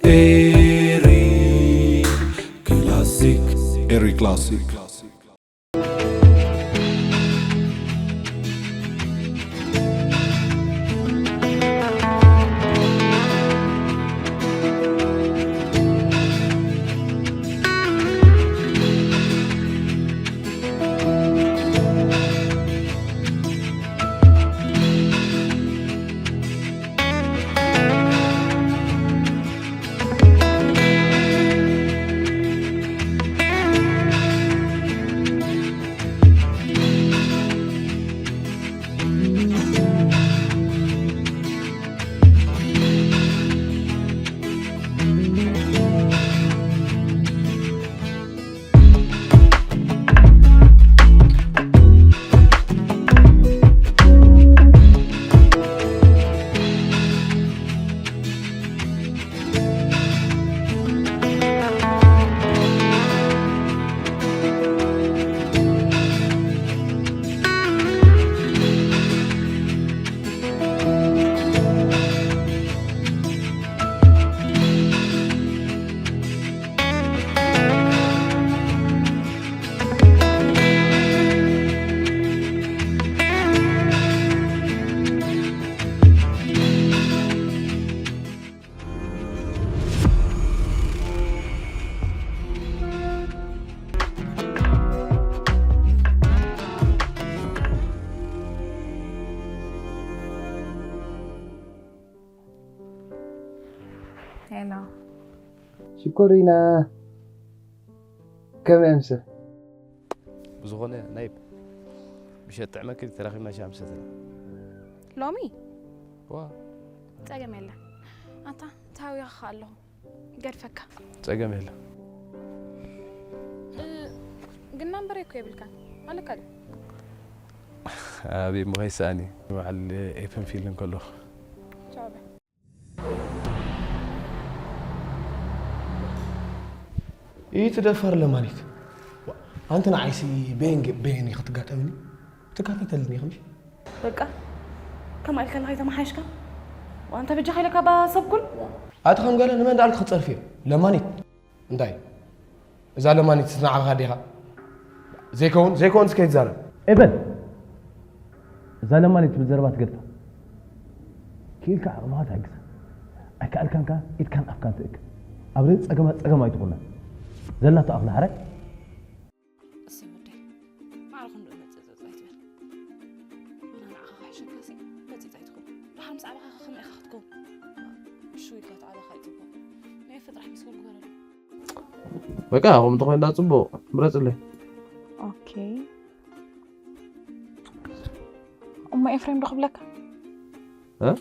Eri Classic. Eri Classic. ሄሎ። ሽኮሪና፣ ከመይ ኣምሰ? ብዝኾነ፣ ናይብ፣ ምሸት ጥዕመኪ፣ ተራኺብና ሻሂ ምሰትና። ሎሚ? ዋ። ጸገም የለን። ኣታ፣ ተሃዊኸ ኣለኹ። ገድፈካ። ጸገም የለን። እ፣ ግን ናምበረይ እኮ የብልካን። ኣለካ ድዩ? ኣቤት፣ ምኸይ ሰኣኒ። በዓል ኤፍን ፊልን ከለኹ። ቻው በል። ይትደፈር ለማኒት። ዋ፣ ኣንቲ ንዓይሲ በየን ገ-፣ በየን ኢኺ ትጋጠምኒ? ትከታተልኒ ኢኺ ምሽ? በቃ፣ ከምኣ ኢልካ ከይተመሓየሽካ? ዋንታ በጃኻ ኢለካ ባ ሰብ ኩል? ኣቲ ከም ገለ ንመን ደኣልክ ክጸርፍዮ? ለማኒት። እንታይ? እዛ ለማኒት ንዓኻ ዲኻ? ዘይከውን፣ ዘይከውን እስከ ይትዛረብ። ኤበል! እዛ ለማኒት ትብል ዘረባ ትገድፋ። ክኢልካ ዓቕምኻ ትሕግዛ። ኣይከኣልካን ከኣ ኢድካን ኣፍካን ትእክብ። ኣብ ርእሲ ጸገማት ጸገም ኣይትኹና። ዘላቶ ኣኽላ ሓራይ። እሰይ ወደይ፣ ማዕረ ክንድኡ መጸጸጽ ኣይትበል። ኣነ ንዓኻ ክሕሸካሲ መጺጽ ኣይትኹን። ደሓር ምስ ዓበኻ ከ ከመይ ኢኻ ክትከውን? እሹ ኢልካ ተዓበኻ እዩ ጽቡቕ። ናይ ፍጥራሕ ምስ ክብል ግበረሉ። በቃ፣ ከምኡ እንተኾይኑ ደኣ ጽቡቕ። ምረጽለይ። ኦኬ። እሞ ኤፍሬም ዶ ክብለካ? እ?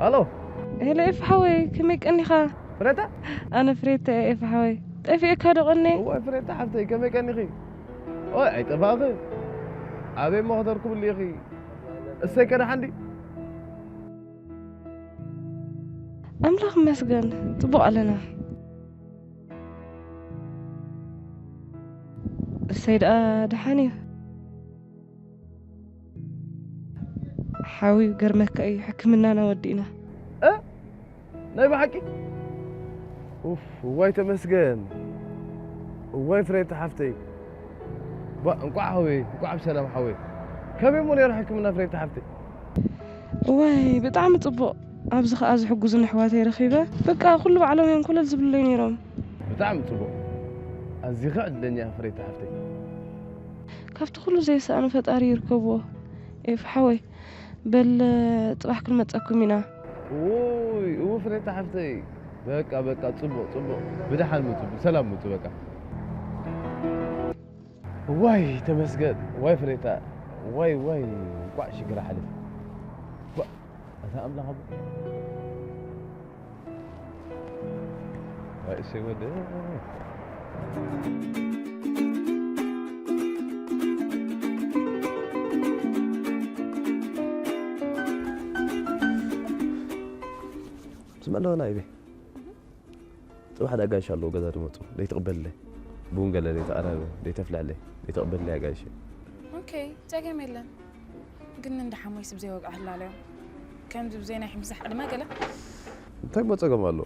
ሃሎ። ሄሎ ኤፍ ሓወይ፣ ከመይ ቀኒኻ? ፍሬታ? ኣነ ፍሬታ እየ ኤፍ ሓወይ። ጠፊእካ ዶ ቀኒ? እዋይ ፍሬታ ሓፍተይ፣ ከመይ ቀኒኺ? ኦይ ኣይጠፋእኺ። ኣበይ እሞ ከተርክብሉ ኢኺ? እሰይ ከደሓን ድዩ? ኣምላኽ ይመስገን፣ ጽቡቕ ኣለና። እሰይ ደኣ ደሓን እዩ። ሓዊ ገርመካ እዩ፣ ሕክምናና ወዲእና። እ? ናይ ብሓቂ? ኡፍ፣ እዋይ ተመስገን። እዋይ ፍሬታ ሓፍተይ። ባ፣ እንቋዕ ሓወይ፣ እንቋዕ ብሰላም ሓወይ። ከመይ እሞ ነይሩ ሕክምና ፍሬታ ሓፍተይ? እዋይ፣ ብጣዕሚ ጽቡቕ። ኣብዚ ኸኣ ዝሕጉዙን ኣሕዋተይ ረኺበ። በቃ፣ ኩሉ ባዕሎም እዮም ኮለል ዝብሉለይ ነይሮም። ብጣዕሚ ጽቡቕ። ኣዚኻ ዕድለኛ ኢኻ ፍሬታ ሓፍተይ። ካብቲ ኩሉ ዘይሰኣኑ ፈጣሪ ይርከብዎ። ኤፍ ሓወይ፣ በል፣ ጽባሕ ክንመጸኩም ኢና። ውይ፣ እው ፍሬታ ሓፍተይ። በቃ፣ በቃ፣ ጽቡቕ፣ ጽቡቕ። ብደሓን ምጹ፣ ብሰላም ምጹ፣ በቃ። ዋይ፣ ተመስገን። ዋይ ፍሬታ። ዋይ፣ ዋይ፣ እንቋዕ ሽግር ሓሊፉ። ዋ፣ ኣታ ኣምላኽ ኣቦ። ዋይ፣ እሰይ ወደ። ስምዕ ኣለኹ ናይበይ። ጽባሕ ደኣ ኣጋይሽ ኣለዉ ገዛ ድመጹ። ደይትቕበልለይ። ቡን ገለ ደይተቐረበ፣ ደይተፍልሐለይ። ደይትቕበልለይ ኣጋይሽ። ኦኬ፣ ጸገም የለን። ግን እንዳ ሓሞይ ስብ ዘይወግዓ ህላለዮም። ከምዚ ብዘይ ናይ ሕምሳሕ ዕድመ ገለ። እንታይ እሞ ጸገም ኣለዎ?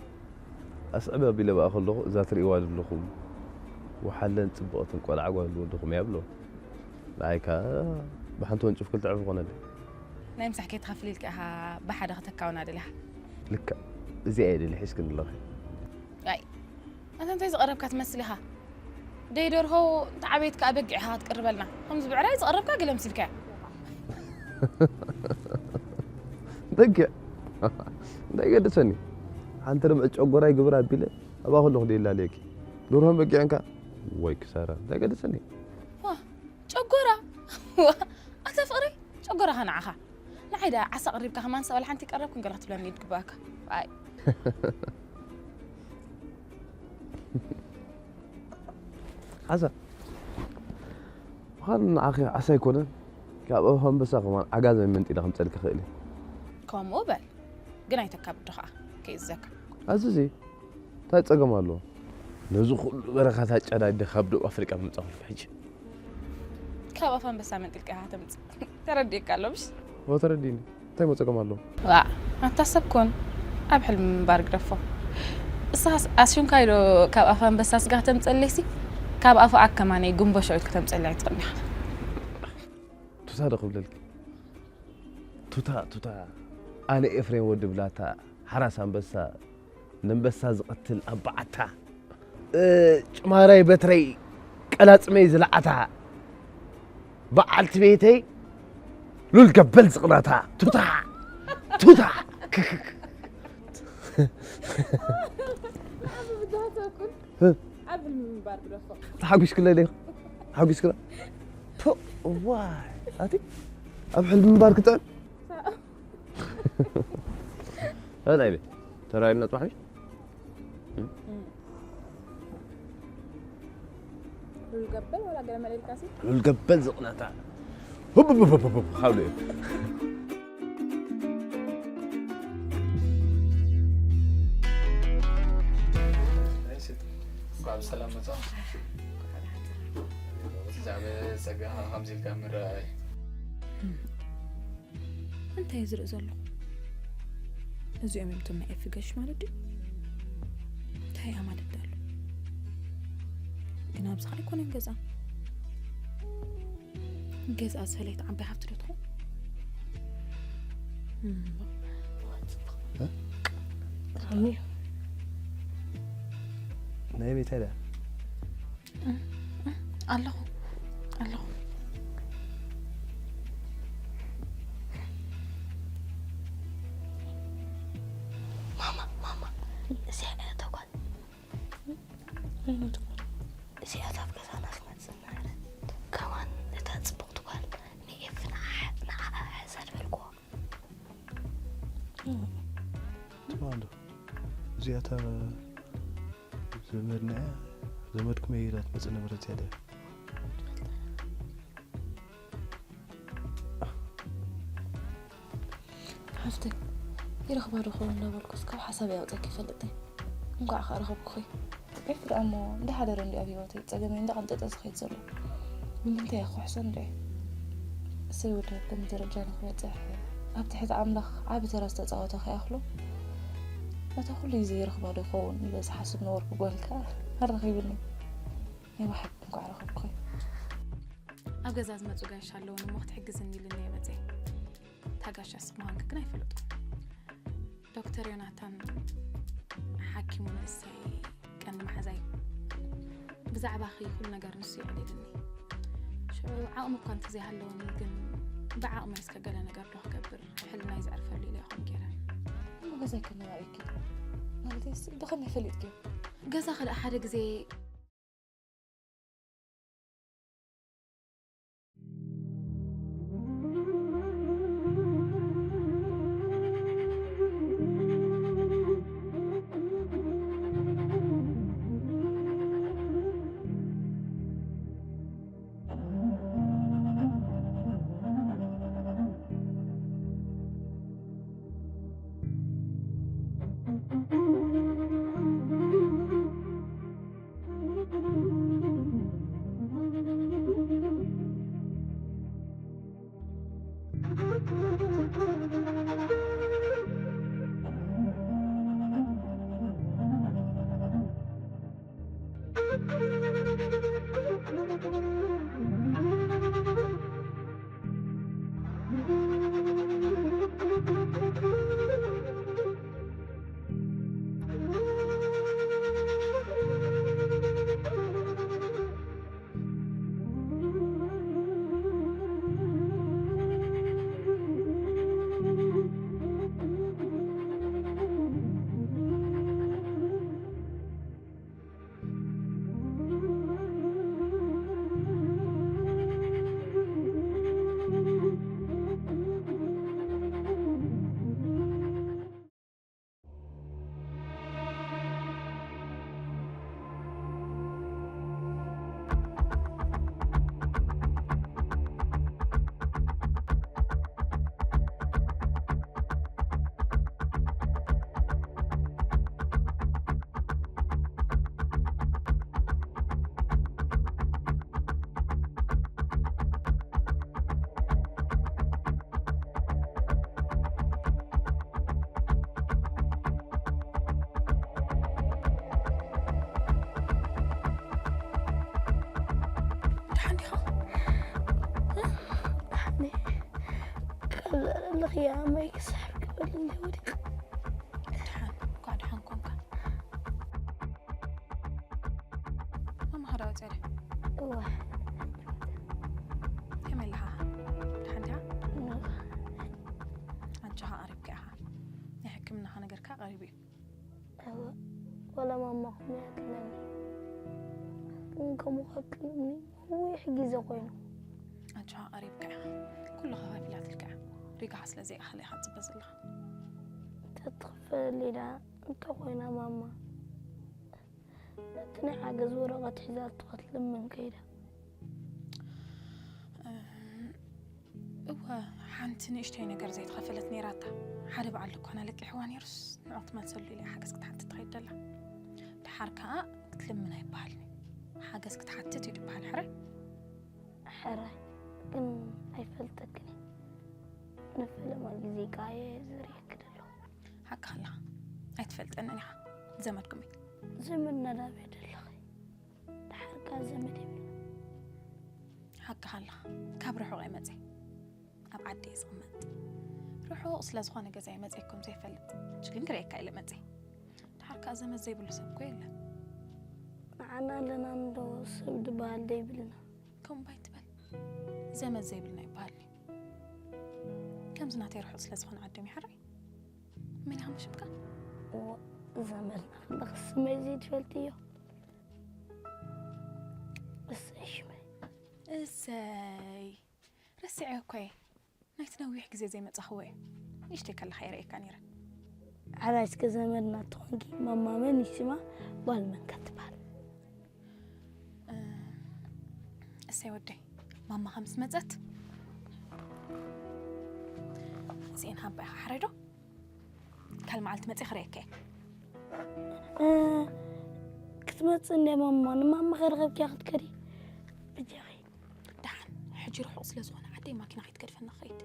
ኣስዕብ ኣቢለ ብኣ ከለኹ እዛ ትርእይዋ ዘለኹም ወሓለን ጽብቕትን ቆልዓ ጓል ወድኹም እያ ብሎ። ንዓይ ከኣ ብሓንቲ ወንጭፍ ክልተ ዕፍ ኾነለይ። ናይ ምሳሕ ከይትኸፍል ኢልካ ኢኻ ብሓደ ከተካውና ደሊኻ። ልክዕ እዚኣ እየ ደልየ ሒዝክኒ ኣለኺ። ኣይ ኣንተ እንታይ ዝቐረብካ ትመስል ኢኻ? ደይ ደርሆ እንተ ዓበየት ከኣ በጊዕ ኢኻ ክትቅርበልና። ከምዚ ብዕራይ ዝቐረብካ ገለ መሲልካያ። በጊዕ እንታይ ገደሰኒ? ሓንቲ ርብዒ ጨጎራይ ግብር ኣቢለ ኣብኣ ከለኹ ደይ ላለየኪ። ደርሆን በጊዕን ከኣ ወይ ክሳራ እንታይ ገደሰኒ? ዋ ጨጎራ ዋ ኣታ ፍቕረይ ጨጎራኻ ንዓኻ። ንዓይ ደኣ ዓሳ ቀሪብካ ከማን ሰቐል ሓንቲ ቀረብ ክንገላ ክትብለኒ እዩ ዝግባኣካ። ኣይ ዓሳ ምዃኑ ንዓኺ ዓሳ ኣይኮነን ካብ ኣፍ ኣንበሳ ከማን ዓጋዘ መንጢለ ከምፀልኪ ክእል እየ። ከምኡ በል ግን ኣይተካብዶ ኸዓ ከይእዘካ። ኣዝዚ እንታይ ጸገም ኣለዎ? ነዚ ኩሉ በረኻታት ጨዳደ ካብ ደቡብ ኣፍሪቃ ምምጻኹልኪ ሕጂ። ካብ ኣፍ ኣንበሳ መንጢልካ ኢኻ ተምጽእ። ተረዲእካ ኣሎ ምሽ? እወ ተረዲእኒ። እንታይ እሞ ጸገም ኣለዎ? ዋእ ኣታ ሰብ ኮን ኣብ ሕልሚ ምንባር ግደፎ። እስኻስ ኣስዩምካይ ዶ ካብ ኣፍ ኣንበሳ ስጋ ክተምጽእለይሲ? ካብ ኣፉ ኣከማነይ ጉምቦ ሸዊት ክተምጽእለይ ኣይትኽእልን ኢኻ። ቱታ ዶ ክብለልኪ? ቱታ ቱታ ኣነ ኤፍሬም ወዲ ብላታ ሓራስ ኣንበሳ ነንበሳ ዝቐትል ኣብ በዓታ ጭማራይ በትረይ ቀላጽመይ ዝለዓታ በዓልቲ ቤተይ ሉል ገበል ዝቕናታ ቱታ ቱታ ተሓጒስክለ ዲኻ? ተሓጒስክለ? ፖእ እዋይ ኣቲ ኣብ ሕልሚ ምንባር ክጥዕም። ኣይ ቤ ተራይና ጥራሕ ሉል ገበል ዋላ ገለ መለ ኢልካሲ? ሉል ገበል ዝቕናታ ሁብብብብብብ ካብ ልኡ እንኳዕ ብሰላም መጻ። ብዛዕባ ጸጋኻ ከምዚ ኢልካ ምርኣይ እንታይ እዩ ዝርኢ ዘለኹ? እዚኦም እዮም እቶም ናይ ኤፊ ገሽ ማለት ድዩ? እንታይ እያ ማለት ዳሉ? ግን ኣብዚ ኸዓ ኣይኮነን ገዛ። ገዛ ዝፈለየት ዓባይ ሃፍቲ ዶ ትኾን? እምባ። ናይ ቤት ሄዳ ኣለኹ ኣለኹ። ማማ ማማ እዚኣ እያ ተጓል እዚኣ ኣብ ገዛና ትመፅእ ነበረት። ከማን እታ ፅቡቕቲ ጓል ንኤፍ ንዓ ንዓኣ ሕዛ ዝበልክዎ እታ ዘመድና እያ። ዘመድኩም እያ ኢላ ትመጽእ ነበረት እያ ድያ? ሓፍተይ፣ ይረኽባ ዶ ኸውን እናበልኩስ ካብ ሓሳብ ኣውፅእኪ ይፈልጥ እየ። እንኳዕ ከኣ ረኸብኩኺ። ኤፍራ እሞ እንዳሓደረ እንዲ ኣብ ህይወተይ ጸገመይ እንዳቐንጠጠ ዝኸይድ ዘሎ። ብምንታይ እየ ክውሕሶ ንርኢ? እሰይ ወዲ ኣብ ከምዚ ደረጃ ንክበጽሕ ኣብ ትሕቲ ኣምላኽ ዓቢ ተራ ዝተጻወተ ከይኣኽሎ፣ ነቲ ኩሉ ግዜ ይረኽባ ዶ ይኸውን ኢለ ዝሓስብ ነበርኩ ጓል ከኣ ኣራኺብኒ። ናይ ብሓቂ እንኳዕ ረኸብኩኺ። ኣብ ገዛ ዝመጹ ጋይሽ ኣለዉኒ እሞ ክትሕግዝኒ ኢሉኒ እየ መጺአ። እታ ጋሻ ስኽ ምዃንኪ ግን ኣይፈለጥኩን። ዶክተር ዮናታን ሓኪሙ ንእሰይ ቀንዲ መሓዛይ። ብዛዕባኺ ኩሉ ነገር ንሱ የዕሊልኒ። ሽዑ ዓቕሚ እኳ እንተዘይሃለወኒ ግን ብዓቕመይ እስከ ገለ ነገር ዶ ክገብር ሕልናይ ዘዕርፈሉ ኢለ ይኾን ገይረ። እሞ ገዛይ ከመይ ኣርእኪ? ማለተይስ ብኸመይ ፈሊጥኪዮ? ገዛ ክልእ ሓደ ግዜ ደሓን ዲኻ? ኣለኽያ ማይ ክስሕር ክበል እንደ ወዲቕ። ደሓን፣ እንኳዕ ደሓን ኮንካ። ማማ ኸዳ ወፂኣ ድያ? እዋ። ከመይ ኣለኻ? ደሓን ዲኻ? እዋ። ኣጆኻ፣ ቀሪብካ ኢኻ። ናይ ሕክምናኻ ነገር ከኣ ቀሪቡ እዩ። እዋ። ወላ ማማ ከመይ ኣትለኒ። ግን ከምኡ ከትልኒ ነዊሕ ግዜ ኮይኑ። ኣጆኻ፣ ቀሪብካ ኢኻ። ኩሉ ከፋፊላትልካ እያ። ሪጋኻ ስለ ዘይኣኽለ ኢኻ ትጽበ ዘለኻ። ተትኽፈለለይ ደኣ እንታይ ኮይና ማማ? ነቲ ናይ ሓገዝ ወረቐት ሒዛቶ ክትልምን ከይዳ። እም፣ እወ፣ ሓንቲ ንእሽተይ ነገር ዘይተኸፈለት ነይራታ። ሓደ በዓል ድኳን ኣለቂሕዋ ነይሩስ፣ ንዑ ክትመልሰሉ ኢለ ሓገዝ ክትሓትት ትኸይድ ደላ። ደሓር ከኣ ክትልምን ኣይበሃልን እዩ። ሓገዝ ክትሓትት እዩ ዝበሃል፣ ሕራይ? ሕራይ፣ ግን ኣይፈልጠክን እየ። ንፈለማ ግዜ ከኣ እየ ዘርእየኪ ዘለኹ። ሓቅኻ ኣለኻ። ኣይትፈልጠንን ኢኻ። ዘመድኩም እየ። ዘመድና ዳበይ ደለኺ? ደሓር ከኣ ዘመድ የብልና። ሓቅኻ ኣለኻ። ካብ ርሑቕ እየ መጺአ። ኣብ ዓዲ እየ ዝቕመጥ። ርሑቕ ስለ ዝኾነ ገዛይ መጺአ እኮ ዘይፈልጥ። ሕጂ ግን ክርእየካ ኢለ መጺአ። ደሓር ከኣ ዘመድ ዘይብሉ ሰብ እኮ የለን። ንዓና ኣለና እንዶ ሰብ ዝበሃል ዘይብልና። ከምኡ እባ ኣይትበል። ዘመድ ዘይብልና ይበሃል እዩ። ከምዚ ናተይ ርሑቕ ስለ ዝኾነ ዓዶም ይሓርይ። መን ኢኻ ሽምካ? እዋ፣ ዘመድና ከለኺ ስመይ ዘይትፈልጥዮ? እሰይ ሽመይ። እሰይ። ረሲዐ እኮ እየ። ናይቲ ነዊሕ ግዜ ዘይመጻኽዎ እየ። ንእሽተይ ከለኻ እየ ርእየካ ነይረ። ዓራይ እስከ ዘመድና ትኾንኪ ማማ መን ይስማ ጓል መን ከ ትበሃል? እሰይ ወደይ፣ ማማ ከም ዝመፀት እዚኤን ሃባ ኢኻ ሓረዶ። ካል መዓልቲ መፅእ ክርእየካ እየ። እ፣ ክትመፅእ እንደ ማማ ንማማ ከረኸብኪያ ክትከዲ ብጃኺ። ደሓን ሕጂ ርሑቕ ስለ ዝኾነ ዓደይ ማኪና ከይትገድፈና ክኸይድ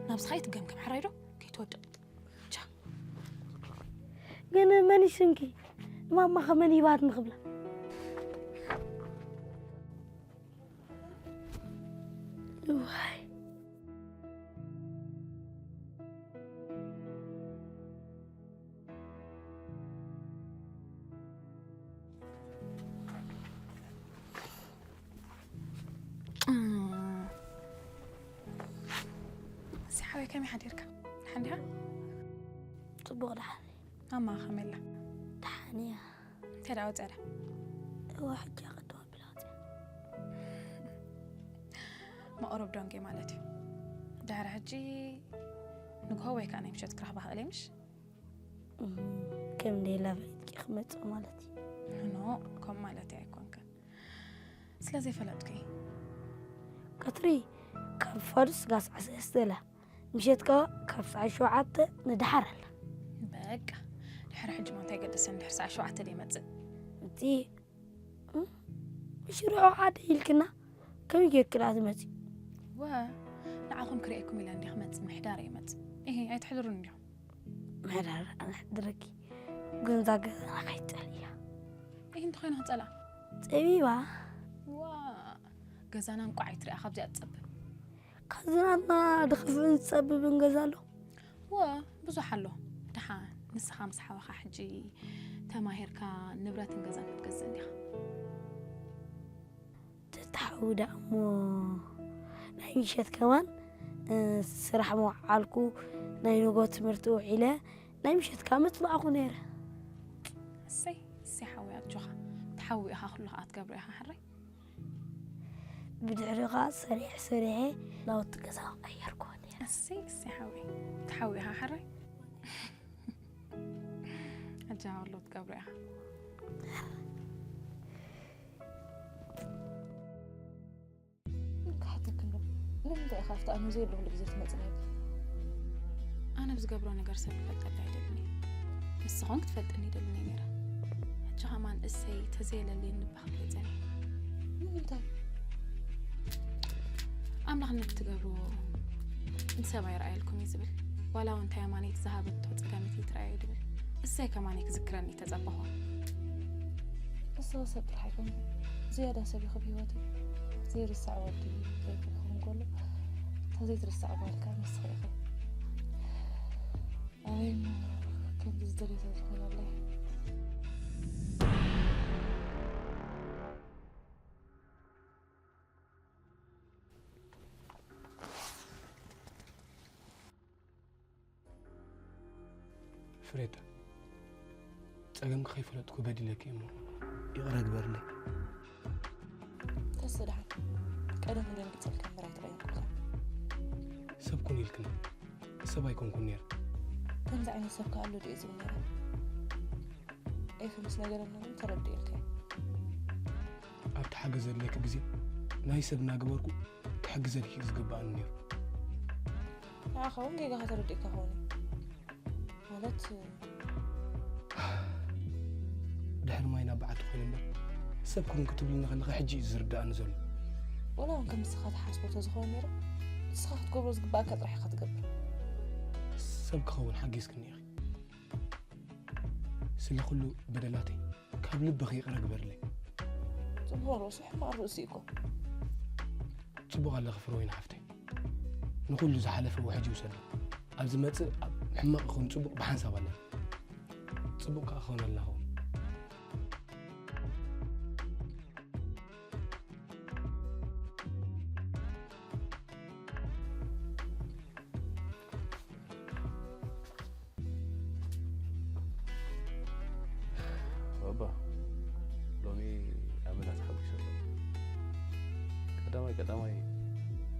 ናብዚ ኸይት ገምገም ሓራይ ዶ ከይትወድቕ። ቻ ግን መን ይስንኪ ንማማ ከመን ይባት ንኽብላ። እዋይ። እዚ ሓወይ ከመይ ሓዲርካ? ደሓን ዲኻ? ጽቡቕ ደሓን። ኣማ ከመይ ኣላ? ደሓን እያ። እንታይ ደኣ ወጸዳ? እዋ ሕጂ ቅድም ኣቢላ ወጽያ። መቕረብ ዶንጌ ማለት እዩ። ድሕሪ ሕጂ ንግሆ ወይ ከዓ ናይ ምሸት ክረኽባ ክእል እየ ምሽ? እም፣ ከም ደላ ፈሊጥኪ ክመጽእ ማለት እዩ። ኖ፣ ከም ማለት ኣይኮንከ። ስለ ዘይፈለጥኩ እዩ። ቀትሪ ካብ ፋዱስ ጋስ ዓሰርተ ሰለስተ እላ፣ ምሸት ከኣ ካብ ሰዓት ሸውዓተ ንደሓር ኣላ። በቃ፣ ድሕሪ ሕጂ ማ እንታይ ገደሰን? ድሕሪ ሰዓት ሸውዓተ ደይመጽእ። እቲ፣ እም፣ ሽሮ ዓደ ኢልክና ከመይ ጌርክና ትመጺ? ወ፣ ንዓኹም ክርእየኩም ኢለ እንዲየ ክመጽእ፣ ምሕዳር እየ መጽእ። እሂ፣ ኣይትሕድሩን እንዲኹም። ምሕዳር ኣነ ሕድረኪ፣ ግን እዛ ገዛና ከይትጸልእያ። እሂ፣ እንተኾይኑ ክጸልኣ። ጸቢባ። ዋ፣ ገዛና እንቋዕ ኣይትሪኣ ካብዚኣ ትጸብብ። ካብዚ ናትና ድኽፍእን ዝጸብብን ገዛ ኣሎ? ወ፣ ብዙሕ ኣሎ። ደሓን ንስኻ ምስ ሓወኻ ሕጂ ተማሂርካ ንብረትን ገዛን ክትገዝእ እንዲኻ። ተተሓውዳ እሞ ናይ ምሸት ከማን፣ እ፣ ስራሕ መውዓልኩ፣ ናይ ንጎ ትምህርቲ ውዒለ፣ ናይ ምሸት ከኣ መጽናዕኩ ነይረ። እሰይ፣ እሰይ ሓወይ ኣጆኻ። ተሓዊ ኢኻ ኩሉ ከኣ ትገብሮ ኢኻ ሕራይ። ብድሕሪኡ ከኣ ሰሪሐ ሰሪሐ ናውቲ ገዛ ቀየርኩዎ ነይረ። እሰይ፣ እሰይ ሓወይ። ተሓዊ ኢኻ ሕራይ። ኣጃ ወሎ ትገብሮ ኢኻ። ክሓተክን ዶ? ንምንታይ ኢኻ ኣብቲ ኣነ ዘየለኹሉ ግዜ ትመጽእ ነይርካ? ኣነ ብዝገብሮ ነገር ሰብ ክፈልጠላ ኣይደልን እየ። ንስኻ እውን ክትፈልጠኒ ኣይደልን እየ ነይረ። ሕጂ ኸማን እሰይ ተዘየለልየኒ እባ ክትብል እየ ጸኒሐ። ንምንታይ? ኣምላኽ ነቲ ትገብርዎ ንሰብ ኣይረኣየልኩም እዩ ዝብል። ዋላ እውን እንታይ ኣማነይቲ ዝሃበቶ ጸጋሚት ይትረኣዮ ድብል። እሰይ ከማን ክዝክረኒ ተጸበኹ። ንስኺ ሰብ ጥራሕ ኣይኮንኩን፣ ዝያዳ ሰብ ኢኺ ኣብ ህይወተይ። ዘይርሳዕ ወዲ ዘይክልኩም ከሎ፣ እታ ዘይትርሳዕ ጓል ከኣ ንስኺ ኢኺ። ኣበይ እሞ ከምዚ ዝደልዮ ሰብ ዝኾነለይ? ፍሬዳ፣ ጸገምኪ ከይፈለጥኩ በዲለኪ እሞ ይቕረ ግበርለይ። ተስእ ደሓን፣ ቀደም ደንጊጸልካ እምበር ኣይተቐየምኩልካን። ሰብ ኩን ኢልክኒ፣ ሰብ ኣይኮንኩን ነይረ። ከምዚ ዓይነት ሰብ ከ ኣሎ ድየ ዝብል ነይረ? ኤፊ ምስ ነገረኒ እውን ተረዲኤልካ እየ። ኣብቲ ሓገዝ ዘድልየኪ ግዜ ናይ ሰብ እናገበርኩ ክሕግዘልኪ ዝግብኣኒ ነይሩ። ንዓኻ እውን ጌጋኻ ተረዲእካ ክኸውን እዩ። ማለት ድሕሪ ማይ ናብ በዓቲ ኮይኑ እምበር ሰብ ኩን ክትብልኒ ከለኺ ሕጂ እዩ ዝርድኣኒ ዘሎ። ወላ እውን ከም ንስኻ ትሓስቦ ተዝኸውን ነይሩ ንስኻ ክትገብሮ ዝግባእካ ጥራሕ ኢኻ ትገብር። ሰብ ክኸውን ሓጊዝክኒ ኢኺ። ስለ ኩሉ በደላተይ ካብ ልብኺ ይቕረ ግበርለይ። ጽቡቕ ርእሱ ሕማቕ ርእሱ እዩ እኮ። ጽቡቕ ኣለኺ ፍረወይኒ ሓፍተይ። ንኹሉ ዝሓለፈ ውሕጅ ይውሰዶ። ኣብ ዝመጽእ ኣብ ሕማቕ ይኹን ጽቡቕ ብሓንሳብ ኣለና። ጽቡቕ ከኣ ክኾነልና ኸውን። ባባ ሎሚ ኣመና ተሓጒሰ ኣለኹ። ቀዳማይ ቀዳማይ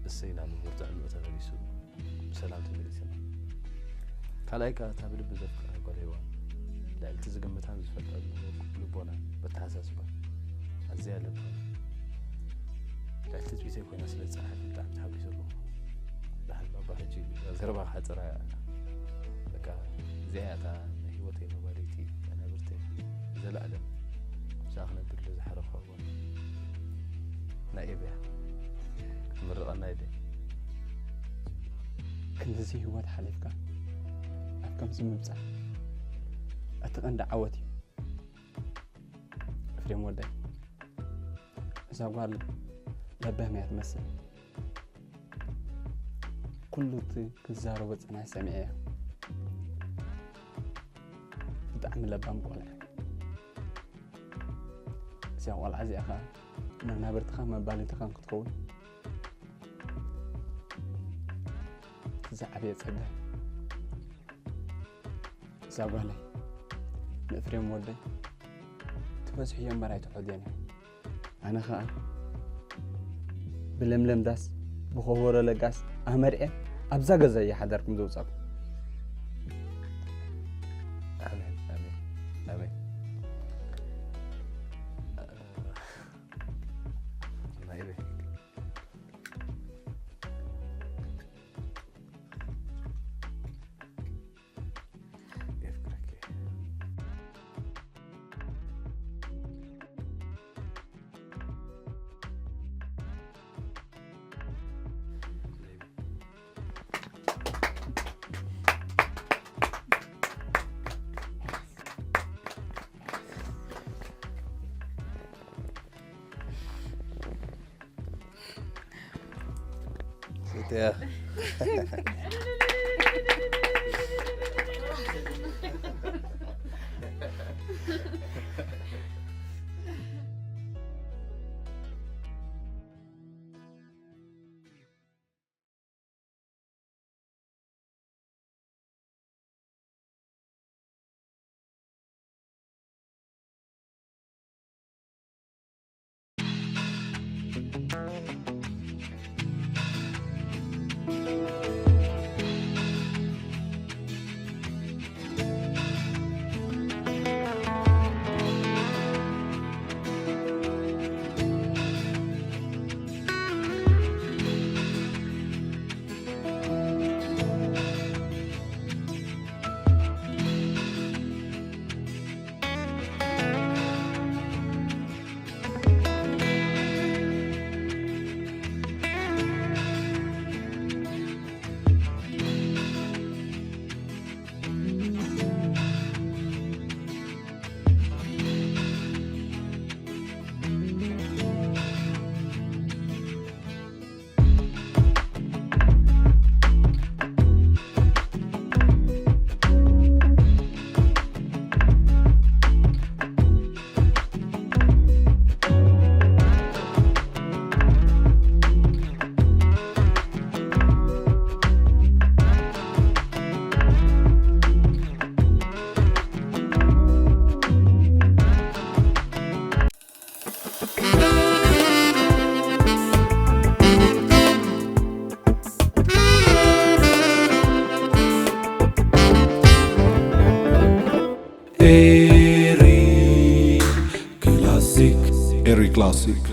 እሰይ ናብ ምርትዕንኡ ተመሊሱ ብሰላም ተመሊስና። እቲ ካልኣይ ከኣ እታ ብልቢ ዘፍቅራ ጓል ሄዋን ልዕሊ እቲ ዝግምታን ዝፈልጣ ልቦና በተሓሳስባ ኣዝያ ለባም ልዕሊ ትጽቢተይ ኮይና ስለ ዝጸንሐት ብጣዕሚ ተሓጒሰ ኣለኹ። ደሓን ባባ ሕጂ እዛ ዘረባ ክሓጽራ እያ። በቃ እዚኣ እያ እታ ናይ ህይወተይ መባልይቲ እያ ነብርተይ ንዘለኣለም ምስኣ ክነብር ኢለ ዝሓረኹዋ ጓል ናይ ኤብያ ክትምርቐና ኢለ። ክንድዚ ህይወት ሓሊፍካ ኣብ ከምዚ ምብጻሕ እቲ ቀንዲ ዓወት እዩ። ኤፍሬም ወደይ፣ እዛ ጓል ለባም እያ ትመስል። ኩሉ እቲ ክትዛረቦ ጸኒሓ ሰሚዐያ። ብጣዕሚ ለባም ቆልዓ። እዚኣ ቆልዓ እዚኣ ኸዓ መናብርትኻን መባልትኻን ክትከውን ዝዓበየ ጸጋ። እዛ ጓለይ ንኤፍሬም ወደይ ትበዝሕዮ እምበር ኣይትሖድዮን እያ። ኣነ ኸኣ ብለምለም ዳስ ብኸበሮ ለጋስ ኣመርኤ ኣብዛ ገዛ እየ ሓዳርኩም ዘውጻኩም። ኣሜን፣ ኣሜን፣ ኣሜን። ናይ ቤት የፍቅረኪ። ስትያ። ኤሪ ክላሲክ፣ ኤሪ ክላሲክ።